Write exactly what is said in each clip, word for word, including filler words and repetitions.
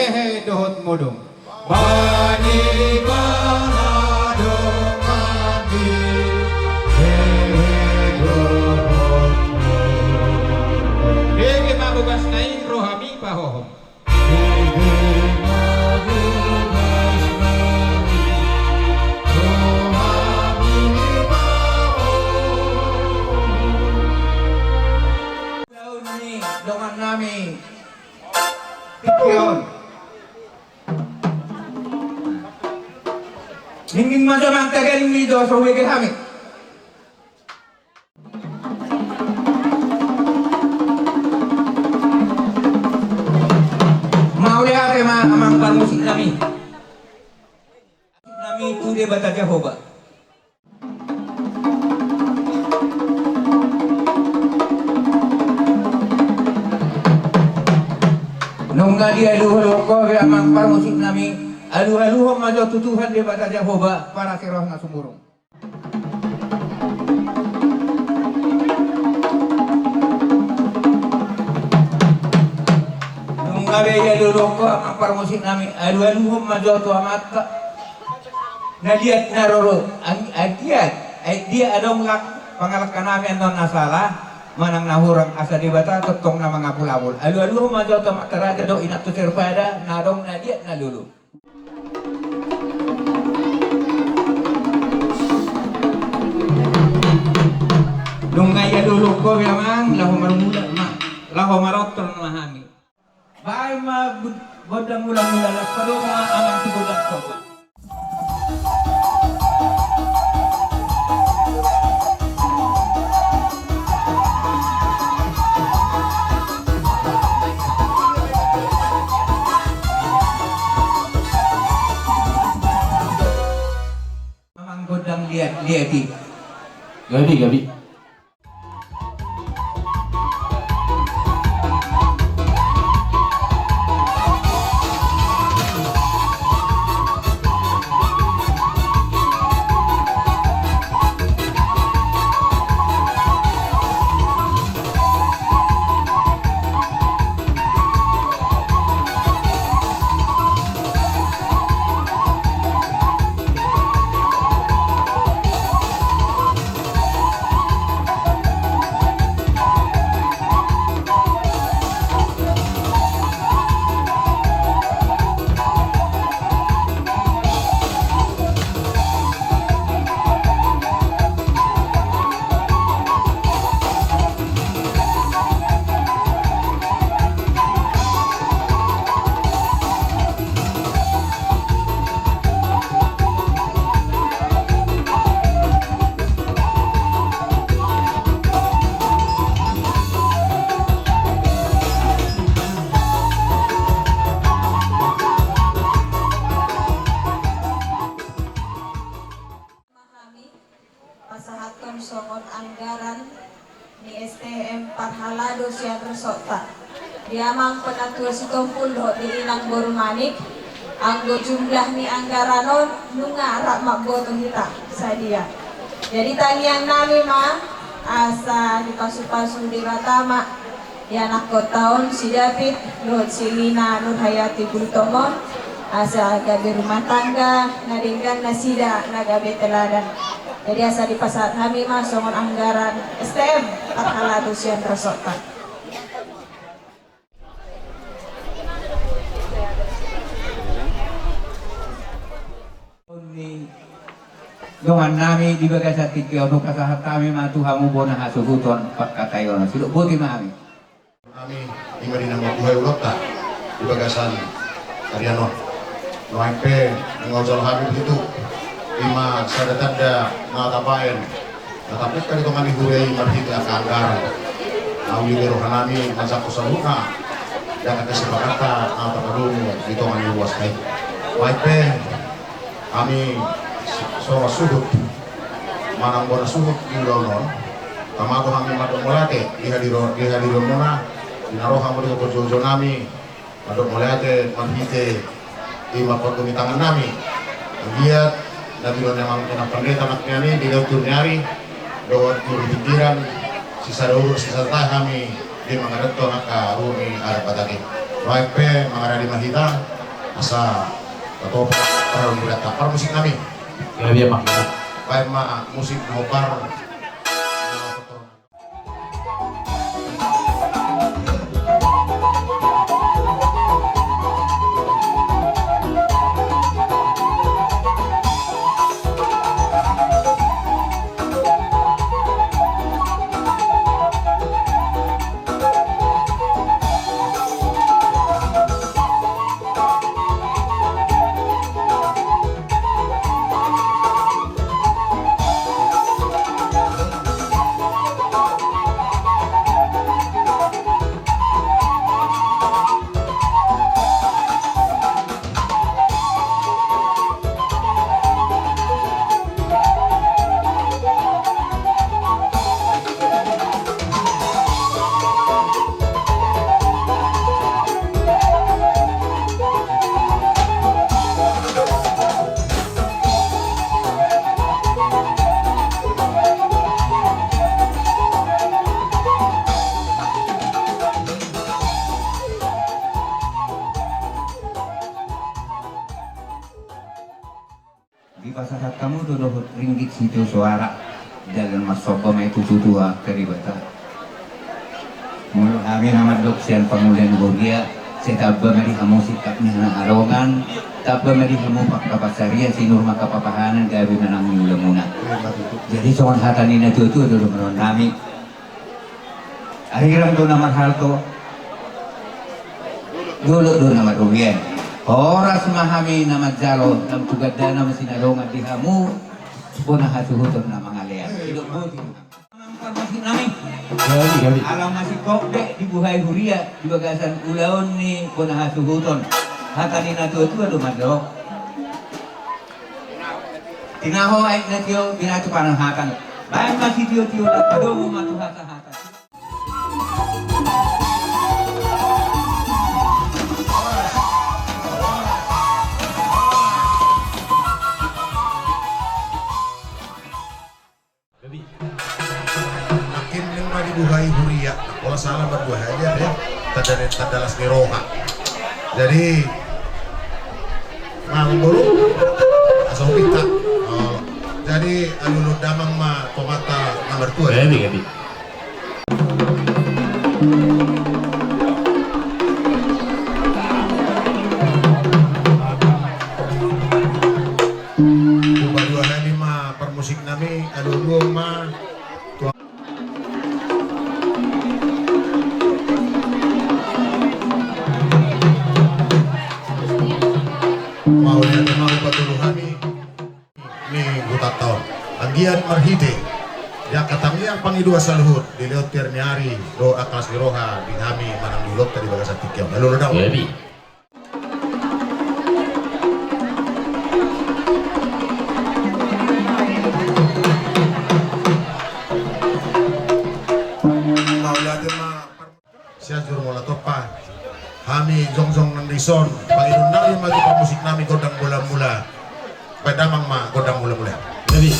Hehe dohot modom. Bani bana dongan di hehe dohot modom. Dege ma bogasna i rohami pahohom. Dege ma bogasna i rohami pahohom. Ulaon ni dongannami. Tingki on. Ningging ma jo amang, tagan ni jo so bege hami. Mauliate ma amang parmusiknami. Nami tu Debata Jahowa. Nunga dialualuhon ho be amang parmusiknami, alualuhon ma jo tu Tuhan Debata Jahowa, parasi roha na sumurung. Nunga be dialualuhon ho amang parmusiknami, alualuhon ma jo tu Amanta. Na liat na roro, ang-, anggiat, ai dia adong lak pangalangkanami annon na sala, manang na hurang asa Debata tongtong na mangapulapul. Alualuhon ma jo tu amanta raja dohot inanta sirpada, na adong na liat na lolo. Dung na ia lolo ho be amang, laho marmula ma, laho marothon ma hami. Baen ma bu-, gondang mulamula, laos padomu ma amang tu gondang somba. Amang gondang liat, liat i. Gabe, gabe. Pasahathon songon anggaran ni S T M parhalado sian resortta, di amang penatua Sitompul dohot di inang boru Manik, anggo jumlah ni anggaran on nunga rap mamboto hita sadia. Jadi tangiangnami ma asa dipasupasu Debata ma ianakhonta on si David dohot si Lina Nurhayati Gultom on, asa gabe rumah tangga na denggan nasida na gabe teladan. Jadi asa dipasahat hami ma songon anggaran S T M parhalado sian resortta. Ni dongannami di bagasan tingki on, hupasahat hami ma tu hamu bona hasuhuton pangkataion on. Sidok boti ma hami. Hami ima di na mambuhai ulaonta di bagasan arian on. Nuaeng pe nunga hujalo hami di situ, ima sada tanda na tabaen na tapungka di tonga ni huria i marhite angka anggaran. Na uli be rohanami manjangkon saluhutna di angka kesepakatan na tapadomu di tonga ni ruas na i. Nuaeng pe hami songon suhut manang bona suhut di ulaon on, tama do hami mandok mauliate di hadiro-, di hadirionmuna, di na ro hamu di parjolo-jolonami, mandok mauliate marhite ima pargonitangannami. Anggiat na nidok ni amang inang pandita nangkin i, di laut tu ni ari dohot tu pingkiran, sisada uhum sisada tahi hami di mangaranto angka uhum ni adat Batak i. Baen pe mangaradi ma hita asa tatopot parmusik nami. Gabe ma hita. Baen ma musik na hombar. Dipasahat hamu do dohot ringgit sitio soara, jala marsomba ma i tu Debata. Molo hami na mandok sian pangula ni huria, sai tamba ma di hamu singkat ni hahadongan, tamba ma di hamu angka pansarian, sinur ma angka papahanan, gabe ma nang ni ulaonmuna. Jadi songon hata ni na tuatua do dohonon nami. Arirang do na marhalto, dolok do na marrobean. Horas ma hami na manjalo, nang tu gandana ma sinadongan di hamu bona hasuhuton na mangalean. Didok boti ma hami. Parmusik nami. Gabe, gabe. Ala masingkop be dibuhai huria di bagasan ulaon ni bona hasuhuton. Hata ni na tuatua do mandok. Tinaho aek na tio, binatu panahatan. Baen ma sitiotio na padomu ma tu hasahatan. Nangkin ning ma dibuhai huria, pola sala marbuhai dia be. Tanda, tanda las ni roha. Jadi, Mang Boru, asa hupinta. Oh. Jadi, alualu damang ma tomata na martua. Gabe, gabe. Upa dua hali ma parmusik nami, alualu ma. Mauliate ma upa tolu hami ni hutanta on. Anggiat marhite di angka tangiang pangidoan saluhut, dilehon tiar ni ari dohot angka las ni roha di hami manang di ulaonta di bagasan tingki on. Alualu damang. Gabe. Mauliate ma. Sian Jurumula Tompa. Hami jongjong nang dison, pangidoan nami ma tu parmusik nami gondang mula-mula. Baen damang ma gondang mula-mula. Jadi.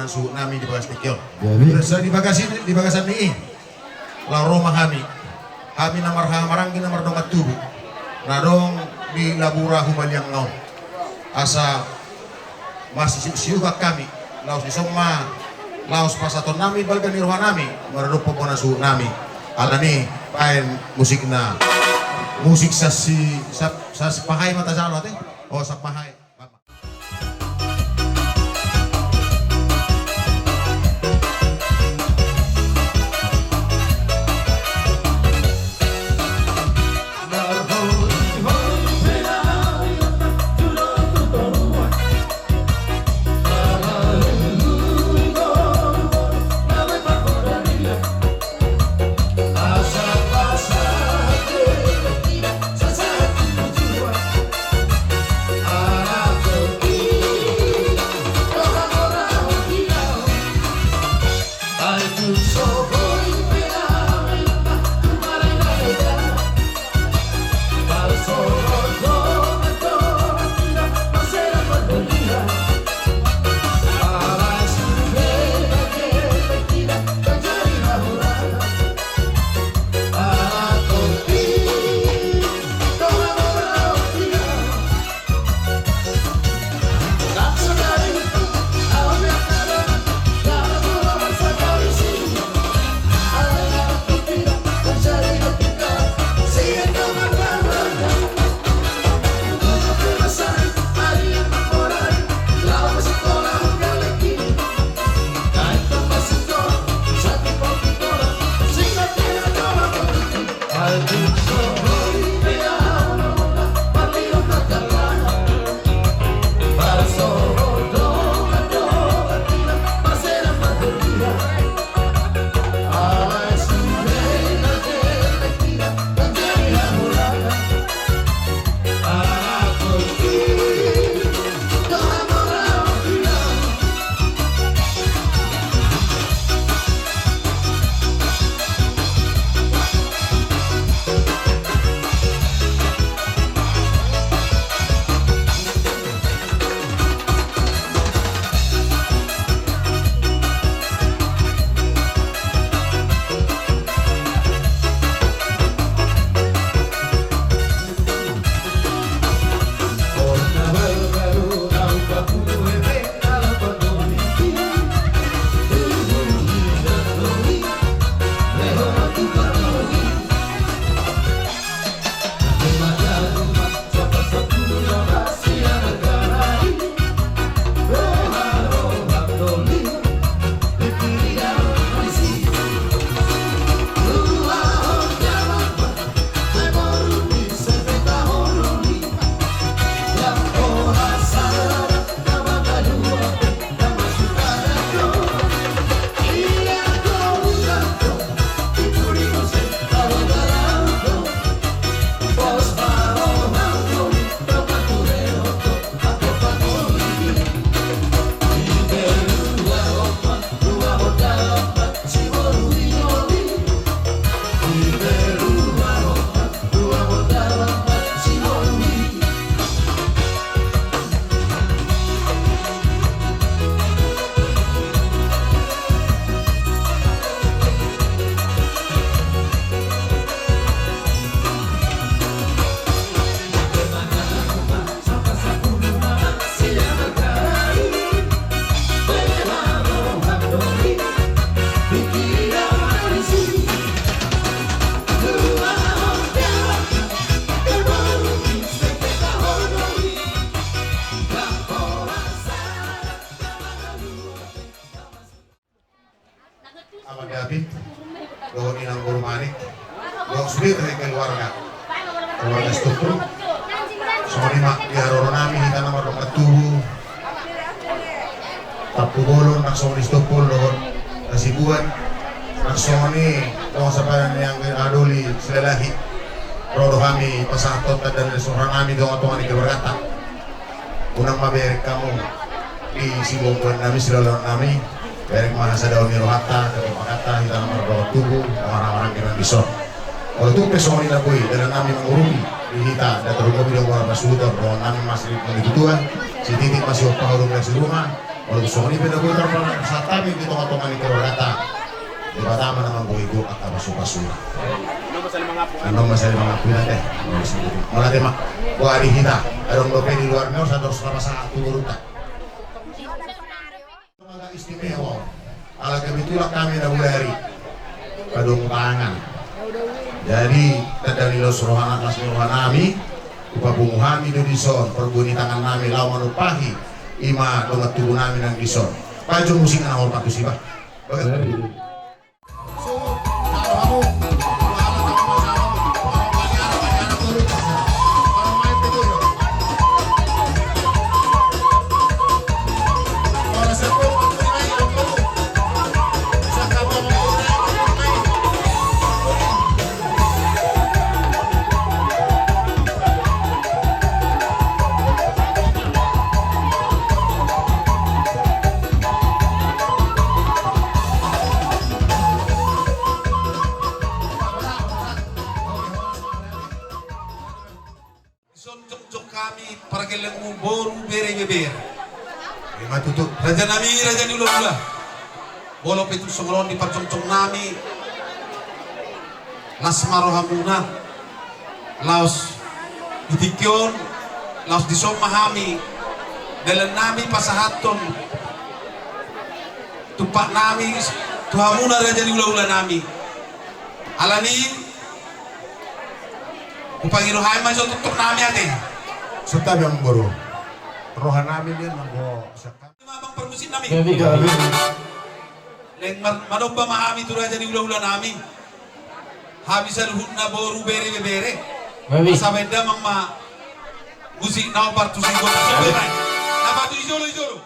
Suhut nami di bagas tingki on. Jadi. Terus di bagas i, di bagasan ni i, laho ro ma hami. Hami na marhaha maranggi na mardongan tubu na adong di Labura Humaliang on. Asa masisiuhsiuhan hami, laos dison ma laos pasahaton nami balga ni roha nami maradophon bona suhut nami. Alani i baen musikna. Musik sasi, sa-, sasi pahai ma tajalo ate. O, sasi pahai. Amang David dohot inang boru Manik dohot sude keluarga, keluarga Sitompul. Songon i ma di haroro nami hita na mardongan tubu, Tampubolon, nang songon i Sitompul dohot Hasibuan, nang songon i dongan sapadan ni anggi na doli Silalahi. Ro do hami pasahathon tanda ni roha nami di tongatonga ni keluarganta. Unang ma bereng hamu di siboanboan nami, siloloan nami, bereng ma hasadaon ni rohanta, kekompakonta, hita na mardongan tubu, na marhahamaranggi nang dison. Molo tung pe songon i na boi dalan nami mangurupi di hita, nda tarlumobi di hombar parsuhuton, dohonon nami ma sirip ni natuatua, sititi ma sihompa, hurung na siruma, Molo songon i pe na boi tarpala satabi di tonga-tonga ni keluargata. Debata ma na mambohi gok angka pasu-pasuna. Annon ma sali mangampui na te. Mauliate ma. Boha di hita. Adong dope di luar ni on satorus na pasahat tu borunta. Agak istimewa. Ala kebetulan kami na hulari padongan tangan. Jadi tanda ni los rohana, las ni rohanami. Hupapungu hami do dison parbue ni tangannami laho manumpahi ima dongan tubunami nang dison. Pajo musik na hormat tu siba. Dison jongjong hami pargellengmu boru bere ibebere. Ima tutu. Rajanami raja ni hulahula. Molo pe tung songon on di parjongjongnami, las ma rohamuna. Laos di tingki on, laos dison ma hami dalannami pasahathon tumpaknami tu hamuna raja ni hulahulanami. Alani i hupangido hami ma dison tutuknami ate. Santabi amang boru. Rohanami dia nanggo siap. Amang parmusiknami. Gabe. Leng mar-, manomba ma hami tu raja ni hulahulanami. Hami saluhutna boru bere ibebere. Gabe. Asa baen damang ma musik na opat tu singkop. Gabe. Na patu ijolo ijolo.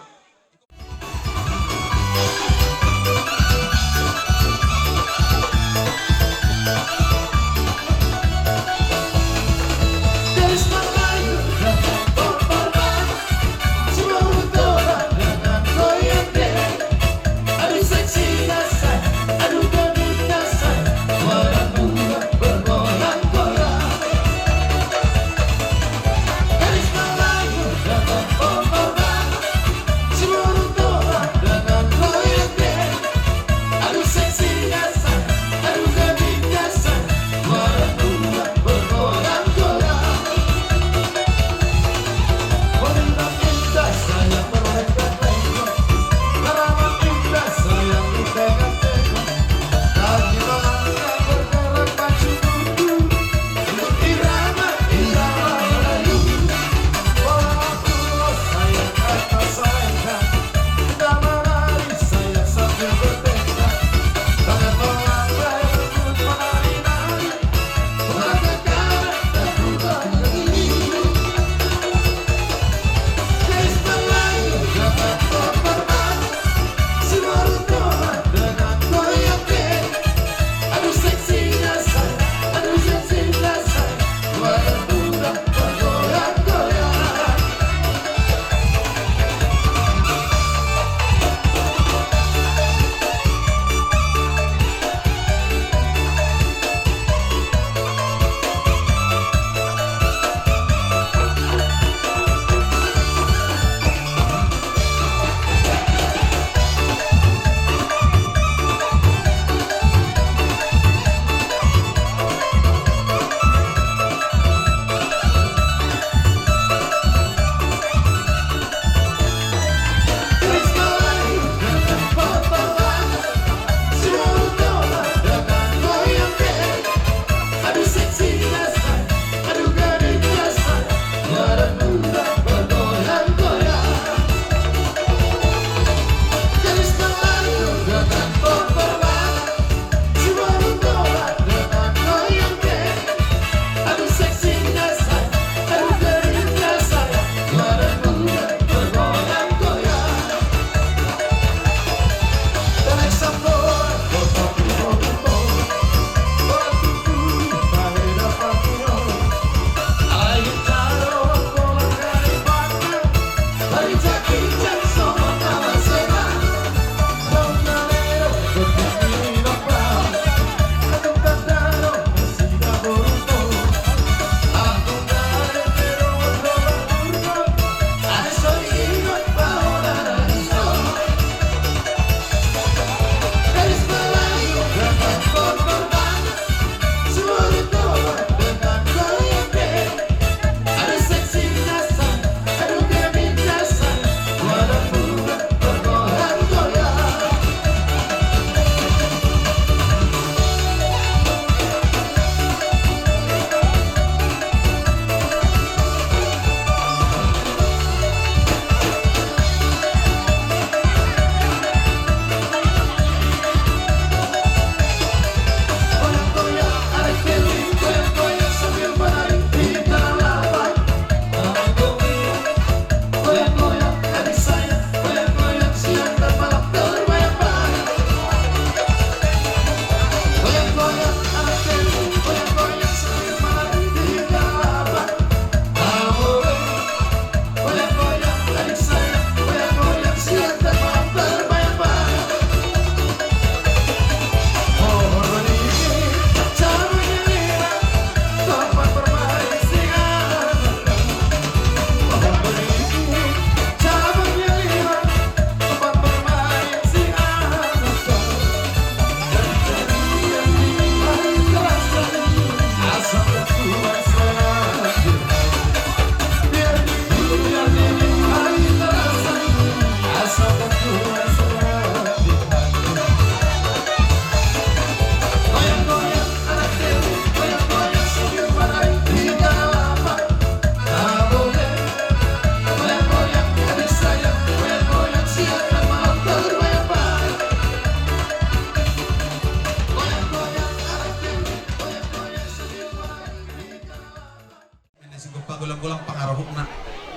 Golang-golang pangarohutna.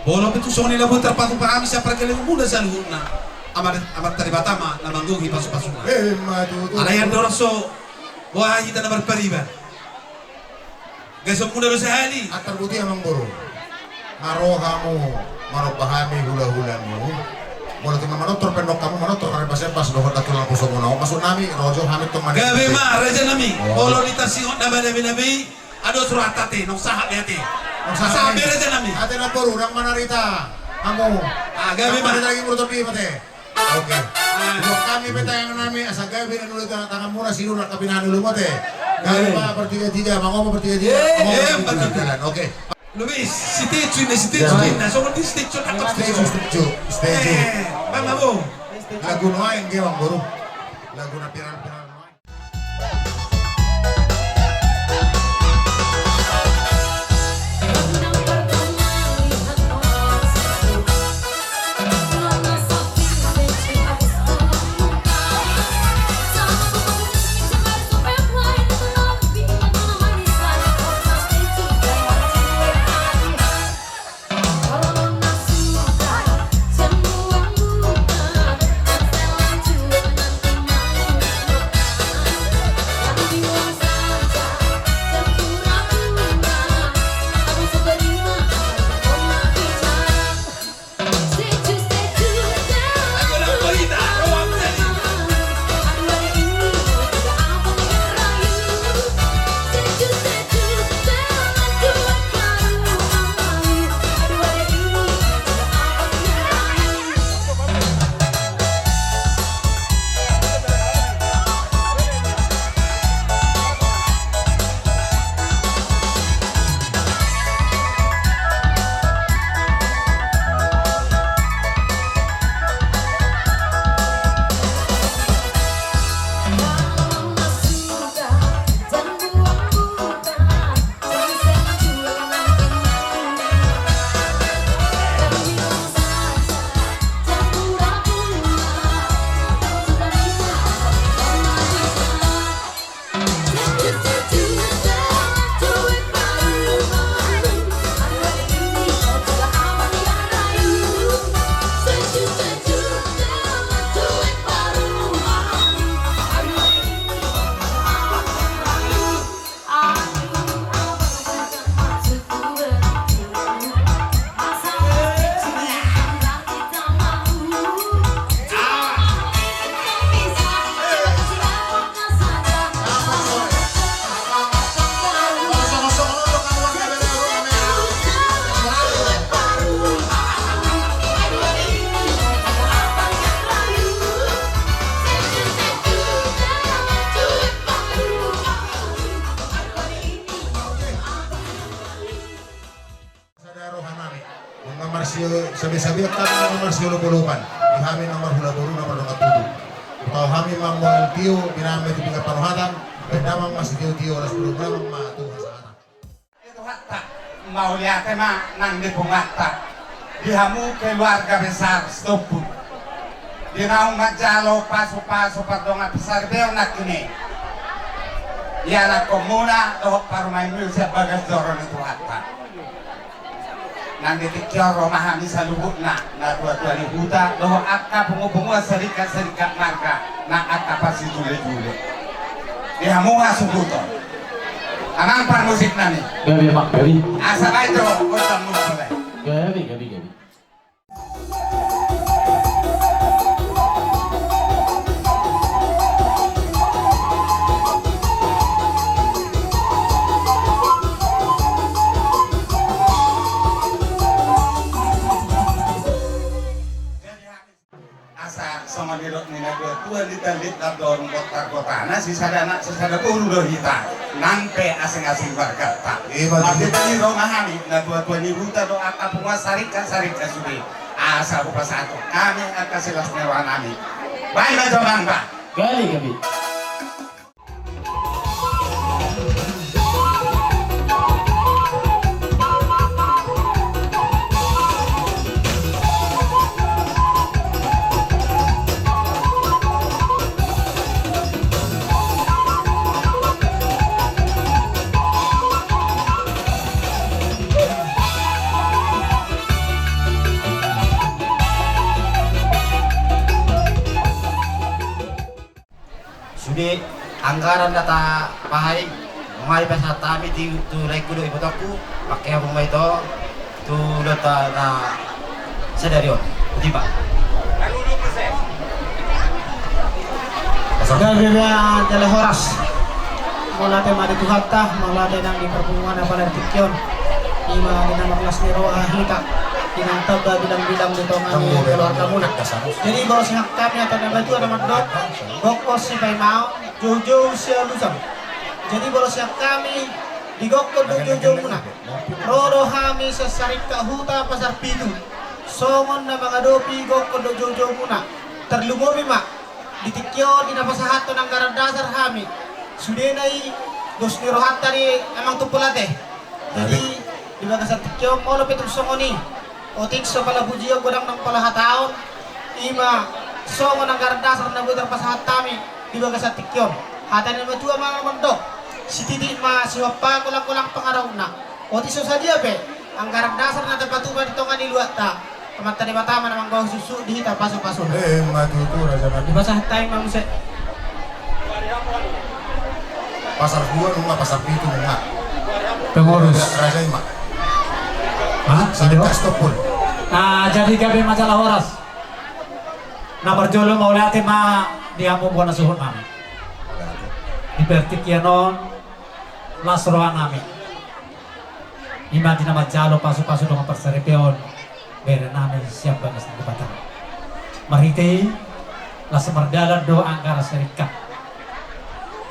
Molo pe tung songon i na boi tarpatupa hami sian pargellengan muna saluhutna, Amanta Debata ma na manggohi pasu-pasuna. Alai andorang so boha hita na marpariban, gason muna do sahali. Antar botima amangboru. Nga ro hamu manomba hami hula-hulamu. Molo tung na manortor pe ndok hamu, manortor marembas-embas dohot na tulang poso muna. Maksud nami ro jo hami tong mani. Gabe ma raja nami. Molo ditarsingot na banabe-nabe i, adong surat ate, nunga sahat be ate. Nunga sahat be raja nami. Ate na boru, ndang manarita hamu. Gabe ma. Ndang manarita lagi murut topi mate. Oke. Didok hami pe tangan nami asa gabe na nulu tangan muna, sinur na kapinahan ulu mate. Gabe ma partiga-tiga, mangomo partiga-tiga. Oke. Luis, si Tecu ini, si Tecu ini, songon di si Tecu, si Tecu, si Tecu. Bang Abo. Lagu nuaeng ge bang boru. Lagu na piran-piran nuaeng. Sada roha nami. Nunga marsisabe-sabean hami, nunga marsiolop-olopan. Di hami nunga marhula boru, nunga mardongan tubu. Tahu hami ma mual tio, binahen ma tu pinggan panohatan, baen damang ma sitio-tio, las boru damang ma tu hasahatan. Tuhanta, mauliate ma nang di punguanta. Di hamu keluarga besar Sitompul. Di naung manjalo pasu-pasu pardongan pasaripeon nangkin i. Ianakhon muna dohot parumaenmu sian bagas joro ni Tuhanta. Nang di tingki on ro ma hami saluhutna, natua-tua ni huta dohot angka pungu-punguan sarikat-sarikat marga nang angka parsijule-jule. Di hamu ma sungkuton. Amang parmusik nami. Gabe, Amang, gabe. Asa baen jo gontangmu mulai. Gabe, gabe, gabe. Asa songon nidok ni natua-tua, di tali tandorong kota-kotana, sisada anak sisada boru do hita. Nang pe asing-asing marganta. Ima tutu. Marhite i ro ma hami natua-tua ni huta dohot angka punguan sarikat-sarikat sude. Asa hupasahat hami angka silas ni roha nami. Baen ma jo, Amang, ba. Gabe, gabe. Anggaran na tapaha i, nunga dipasahat hami tu, tu laengku dohot ibotongku, pangkeon ma i tu, tu ulaonta na sadari on. Botima. Gabe ma jala horas. Mauliate ma di Tuhanta, mauliate nang di parpunguan apala di tingki on. I ma di na marlas ni roha hita, di na tamba bilang-bilang di tonga ni keluargamuna. Jadi, borhat sian hami hata na matua na mandok, gokhon sipaimaon, joujou sialusan. Jadi, borhat sian hami di gokhon dohot joujoumuna. Ro do hami sian Saringkak Huta Pasar Pitu, songon na mangadopi gokhon dohot joujoumuna. Tarlumobi ma di tingki on di na pasahathon anggaran dasar hami. Sudena i dos ni rohanta di amang tumpul ate. Jadi, di bagasan tingki on molo pe tung songon i, otik so pala pujion godang nang pala hataon, i ma songon anggaran dasar na boi tarpasahat hami di bagasan tingki on. Hata ni na matua ma na mandok, sititi ma sihompa, golang-golang pangarahutna. Otik so sadia pe anggaran dasar na tapatupa di tonga ni luatta, Amanta Debata ma na manggohi suksuk di hita pasu-pasuna. Eh, ima tutu, raja nami. Dipasahat hami ma muse. Pasar dua nunga, pasar pitu nunga. Pengurus. Raja ima. Hah? Saringkak Sitompul. Ah, jadi gabe ma jala horas. Na parjolo mauliate ma di hamu bona suhut nami. Di partingkian on las roha nami. Ima di na manjalo pasu-pasu dongan parsaripeon bere nami sian bagas ni Debata. Marhite i las mardalan do anggaran saringkak.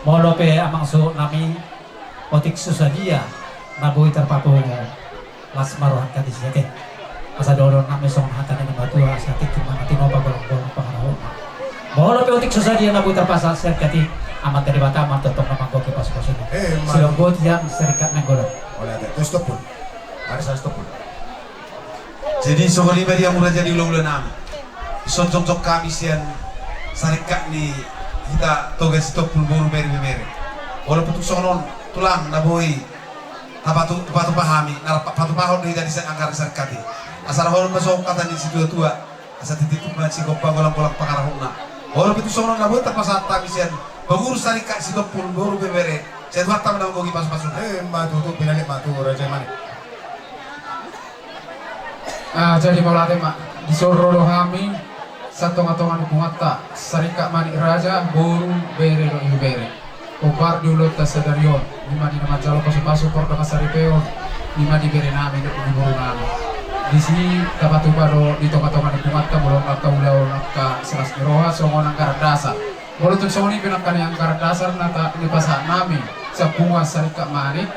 Molo pe amang suhut nami, otik so sadia na boi tarpapungu, las ma rohanta disi ate. Asa dohonon nami songon hata ni na matua, asa tingki ma na tinopa, golang-golang pangarahutna. Molo pe otik so sadia na boi tarpasahat saringkak i, Amanta Debata ma tongtong na manggohi pasu-pasuna. Eh, ima. Sidok boti sian Saringkak Nainggolan. Mauliate. Tu Sitompul. Ari sa Sitompul. Jadi songon i ma di hamu raja di hula-hula nami. Dison jongjong hami sian saringkak ni hita Toga Sitompul boru bere ibebere. Molo pe tung songon on tulang na boi tapatu-, tapatupa hami, na rap-, patupahon do hita di sa-, anggaran saringkak i. Asa dohonon ma songon hata ni situa-tua. Asa titi ma sigompa, golang-golang pangarahutna. Molo pe tung songon on na boi tarpasahat hami sian pengurus Saringkak Sitompul boru bere ibebere, sai Tuhanta ma na manggohi pasu-pasuna. Eh, ima tutu, pinalik ma tu raja i, Manik. Ah, jadi mauliate ma, dison ro do hami sian tonga-tonga ni punguanta, Saringkak Manik Raja, boru, bere dohot ibebere. Hombar di ulaonta sadari on, ima di na manjalo pasu-pasu pardongan saripeon, ima di bere nami dohot di boru nami. Disi tapatupa do di tonga-tonga ni punguanta molo angka ulaon, angka silas ni roha songon anggaran dasar. Molo tung songon i pe nangkin anggaran dasar na ta-, na dipasahat nami sian punguan Saringkak Manik.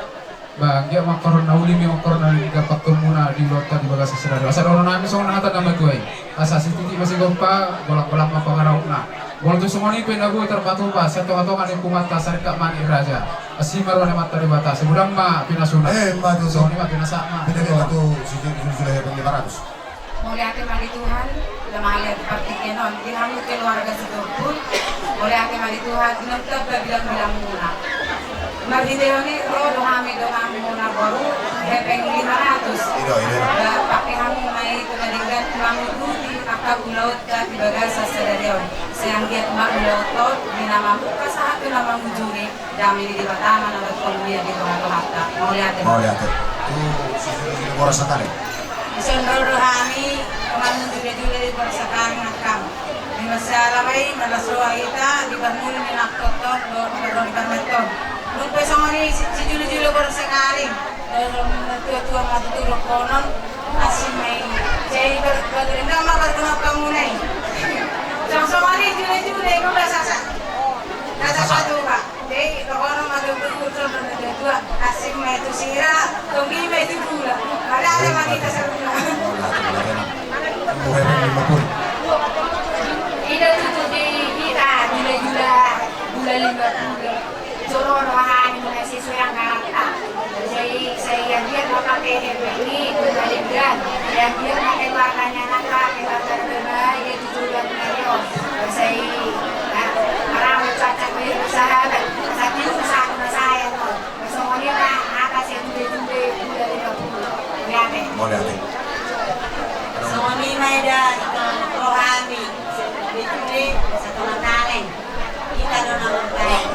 Ba, anggiat ma angka roha na uli, angka roha na uli, angka pangkeonmuna di ulaonta di bagasan sadari on. Asa dohonon nami songon hata ni na matua i. Asa sititi ma sigompa, golang-golang ma pangarahutna. Molo tung songon i pe na boi tarpatupa sian tonga-tonga ni punguanta Saringkak Manik Raja, asi ma roha ni Amanta Debata, sai godang ma pinasuna. Eh, ima tutu. Songon i ma, pinasahat ma. Pinalik ma tu sijulu-julu hepeng lima ratus. Mauliate ma di Tuhan, na mangalean di partingkian on, di hamu keluarga Sitompul. Mauliate ma di Tuhan, di na tamba bilang-bilangmuna. Marhite on i ro do hami donganmuna boru, hepeng lima ratus. Ido, ido. Ba, pake hamu ma i tu na denggan manguduti angka ulaonta di bagasan sadari on. Sai anggiat ma ulaonta on di na mamungka sahat tu na mangujungi. Dame ni Debata ma na marhite on di tonga-tonganta. Mauliate. Mauliate. Tu sijulu-julu boras Sangkaling. Dison ro do hami, manjujung julu-julu boras Sangkaling nangkin. Di masa lawas i, marlas roha hita, di parmuli ni nang tongtong, do, do, di parmeton. Nunga pe songon i, si, sijulu-julu boras Sangkaling. Do, do, tua-tua ma tutu dohonon, asing ma i. Jadi, bar-, bar-, bar-, ma, bar-, bar-, panguna i. Songon-songon i, julu-julu, i, nunga sasa. Nunga sasa tu, Pak. Jadi, pokokna ma tutu, tutu, tutu, tutu, asing ma i tu sira, tonggi ma i tu gula. Mauliate ma di hita saluhutna. Ida tutu di hita, jula-jula, jula lima puluh. Jolo rohani mulai sesuai angka hata. Sai, sai anggiat ma pake hepeng i, jula lima. Sai anggiat ma keluargana, angka keluarga na, ida tutu jula lima puluh. Sai, ah, orang cocok, bersahabat. Satu, satu, saya, tuh. Songon i ma hata sian jumbe-jumbe, jumbe lima puluh. Mauliate. Mauliate. Songon i ma eda, ito rohami, jumbe-jumbe, satonga taleng. Hita do na mambaen.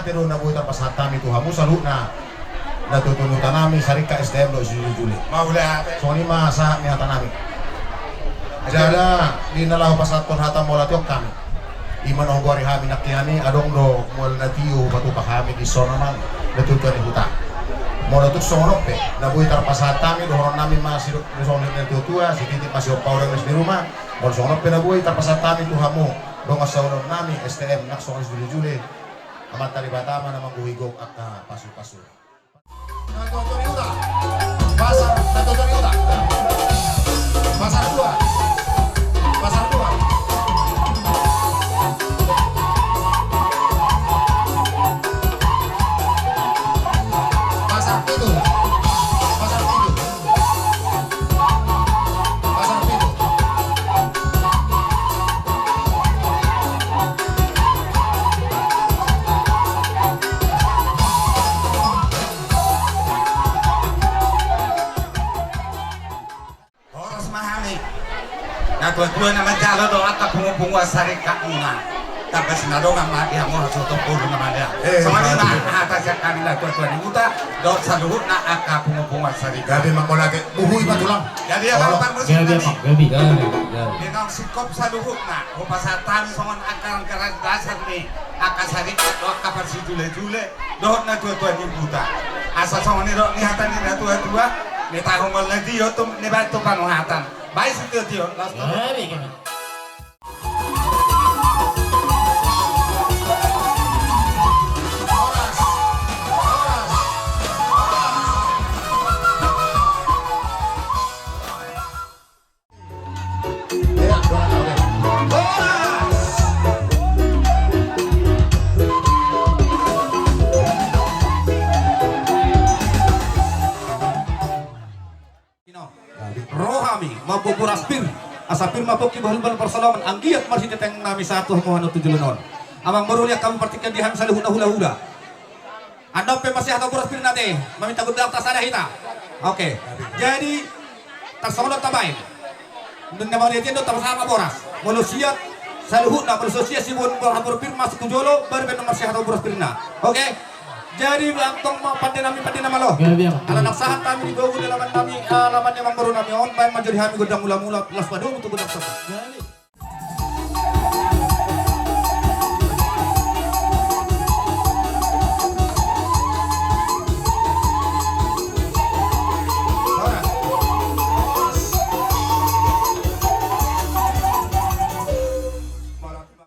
Ate do na boi tarpasahat hami tu hamu saluhutna, na tuatua ni huta nami, Saringkak, S T M dohot sijulejule. Mauliate. Songon i ma sahat ni hata nami. Jala di na laho pasahathon hata mauliate on hami, i ma na hugoari hami nangkin i, adong do mual na tio hupatupa hami dison, amang, na tuatua ni huta. Molo tung songon on pe na boi tarpasahat hami, dohonon nami ma sidok songon na tuatua, sititi ma siompa, uda ma di rumah. Molo songon on pe na boi tarpasahat hami tu hamu dongan saulaon nami, S T M nang songon i sijulejule, Amanta Debata ma na manggohi gok angka pasupasu. Pasar, pasar dua. Pasar dua. Pasar pitu. Pasar pitu. Horas ma hami na tuatua na manjalo dohot angka punguan-punguan Saringkak muna. Tamba sinadongan ma di hamu hasuhuton boru na malean. Eh, songon i ma hata sian hami na tuatua ni huta dohot saluhutna angka punguan-punguan Saringkak. Gabe ma mauliate, buhu i ma tulang. Jadi, amang parmusik nami, gabe, gabe. Di naung singkop saluhutna, hupasahat hami songon angka anggaran dasar ni angka Saringkak dohot angka parsijulejule dohot na tuatua ni huta. Asa songon i do ni hata ni na tuatua, ni tahu mol na tio tu ni batu panuhatan. Baen sitio-tio, las tu. Gabe, gabe. Ro hami mamboan boras pir, asa pir ma pongki, bahul ma parsaoran, anggiat marhite tangan nami sahat tu hamu hanon tu joloan on. Amang boru, liat hamu partingkian di hami saluhutna hulahula. Andon pe marsihata boras pir nate, maminta gondang tarsada hita. Oke. Jadi tarsongon on tabaen. Nunga mauliate do, tarsama boras. Molo siat saluhutna, molo so siat siboan boras pir masuk tu jolo, baru pe marsihata boras pirna. Oke. Jadi antong ma pande nami, pande na malo. Gabe, amang. Ala nang sahat hami di bogu ni alaman nami, alaman ni amang boru nami on, baen ma jo di hami gondang mulamula, laos padomu tu gondang sopa.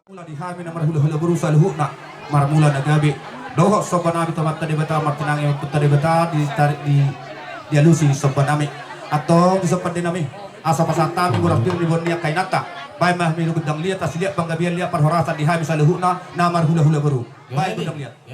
Mula di hami na marhulahula boru saluhutna, marmula na gabe. Dohot somba nami tu Amanta Debata, martinangi Amanta Debata, di, di, dialusi somba nami. Antong di somba nami. Asa pasahat hami boras pir diboan ni angka inanta. Baen ma hami gondang liat, asi liat panggabean, liat parhorasan di hami saluhutna na marhulahula boru. Baen gondang liat.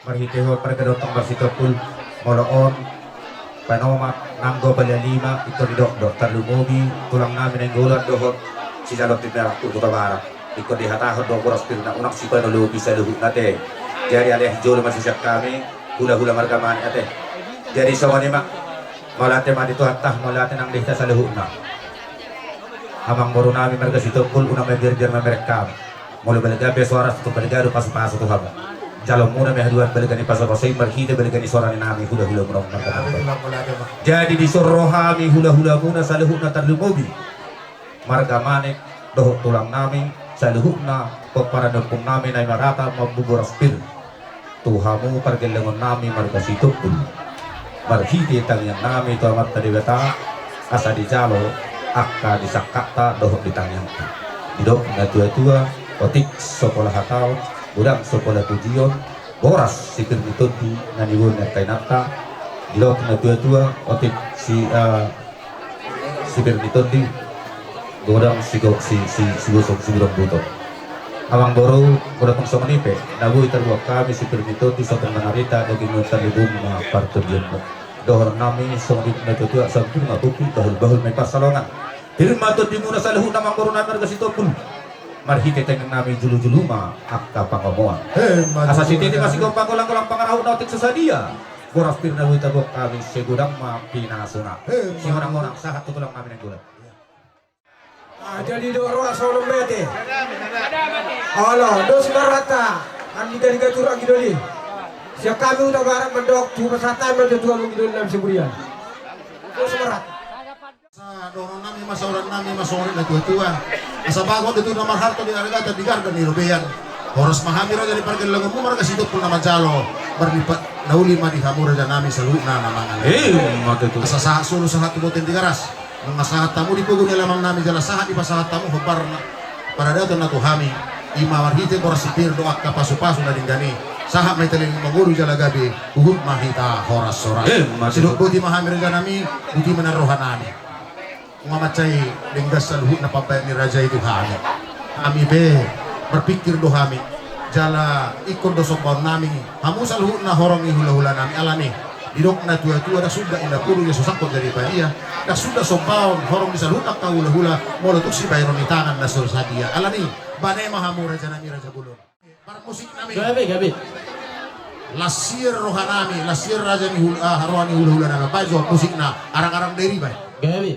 Marhite ho pargalontong marsitompul, molo on panomat nanggo pala lima, ingkon didok do tarlumobi tulang nami Nainggolan dohot sijalo tindarak tu Kota Barat. Ingkon dihatahon do boras pirna unang sipanolobi saluhutna te. Jadi alai jolo ma sian hami hulahula marga Manek ate. Jadi songon i ma. Mauliate ma di Tuhanta, mauliate nang di hita saluhutna. Amang boru nami marga Sitompul, unang mabiarbiar mamereng hami. Molo balga pe soara, so tung balga do pasupasu tu hamu. Jalo muna ma haduan balga ni pasupasu i marhite balga ni soara ni nami hulahula muna marga Manek. Jadi dison ro hami hulahula muna saluhutna tarlumobi marga Manek dohot tulang nami saluhutna pomparan ni ompung nami na i marata mamboan boras pir tu hamu pargellengon nami marga Sitompul. Marhite tangiang nami tu Amanta Debata asa dijalo angka di sangkapta dohot di tangiangta. Didok natuatua, otik so pola hataon, godang so pola pujion, boras si pir ni tondi na niboan ni angka inanta. Didok natuatua, otik si, eh, si pir ni tondi, godang si go-, si, si, si gosok, si godang buto. Amang boru, molo tung songon i pe na boi tarbuat hami si pir ni tondi, so tung manarita daging ni tarlumobi ma partondianmu. Dohonon nami songon i natuatua, sampurna bukti, bahulbahul ma i pansalongan. Pir ma tondimuna saluhutna amang boru nami marga Sitompul. Marhite tangiang nami, julujulu ma angka pangomoan. Asa sititi ma sigompa, golanggolang pangarahutna, otik so sadia boras pir na boi taboan hami, sai godang ma pinasuna. Simonangmonang sahat tu tulang nami Nainggolan. Ah, jadi didok roha songon on be ate. Olo, dos ma rohanta. Andigan i gatur anggi doli. Sian hami Huta Barat mandok, tu pasahat hami ma tu hamu anggi doli nami Siburian. Dos ma rohanta. Asa dohonon nami ma, saoran nami ma songon i natuatua. Asa bagot do tutu na marhalto di argatan, di garda ni robean. Horas ma hami raja ni pargellengonmu marga Sitompul na manjalo. Marlipat na uli ma di hamu raja nami saluhutna na mangalehon. Asa sahat solu sahat tu bontean Tigaras. Nunga sahat hamu di pogu ni alaman nami jala sahat dipasahat hamu hombar na paradaton na tu hami. I ma marhite boras si pir dohot angka pasupasu na denggan i. Sahat ma hita leleng mangolu jala gabe, huhut ma hita horas-horas. Sidok boti ma hami raja nami, boti ma nian roha nami. Nunga mansai denggan saluhutna pambahen ni raja i tu hami. Hami pe marpingkir do hami. Jala ingkon do sombaon nami hamu saluhutna horong ni hulahula nami, alani didok natuatua, ndang suda inda pulu ia so sangkot jadi padia. Ndang suda sombaon horong ni saluhutna angka hulahula molo tung sibahenon ni tangan na so sadia. Alani bane ma hamu raja nami, raja bolon. Parmusik nami. Gabe, gabe. Las sian roha nami, las sian raja ni hul-, ah, roha ni hulahula nami. Baen jo musikna, arang-arang Dairi baen. Gabe.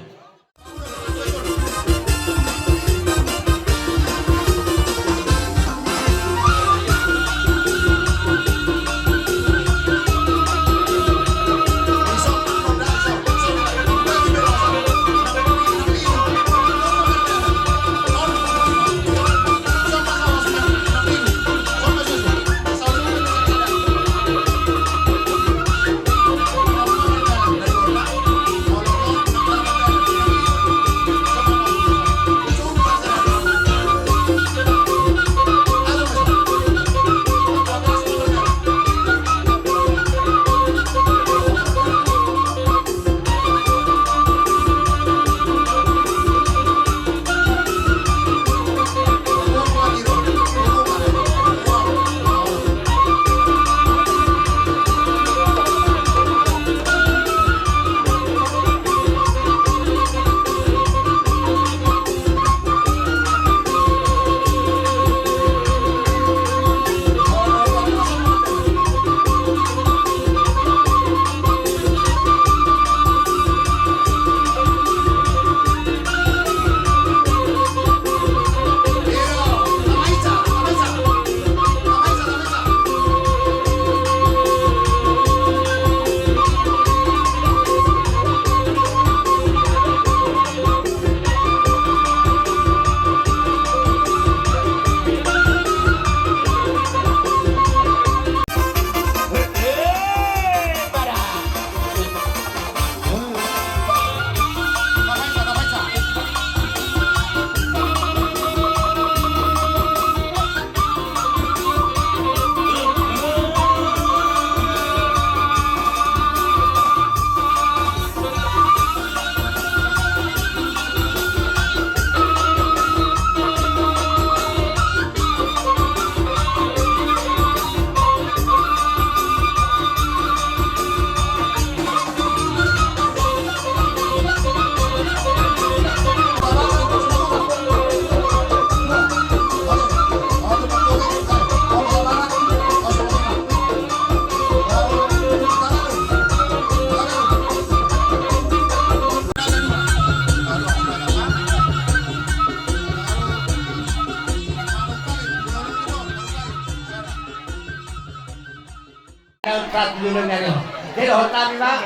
Jadi dohot nami ma,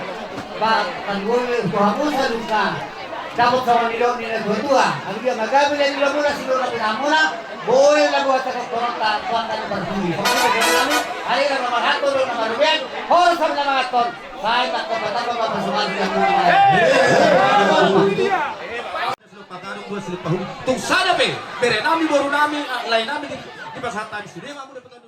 ba, tanggul tu hamu saluhutna. Dapot songon nidok ni natuatua, anggiat ma gabe na nilomuna, sinur na pinahanmuna, boi na buat cakap koronta, tuan tadi berduri. Songon nidok nami, ari na marhato, na marubian, horas na manganhon. Sai tak dapat apa-apa, pasungan dia. Patarung dua silup pahum. Tung sada pe, bere nami, boru nami, ah, lae nami di, di pasahat nami sude ma hamu dapotan.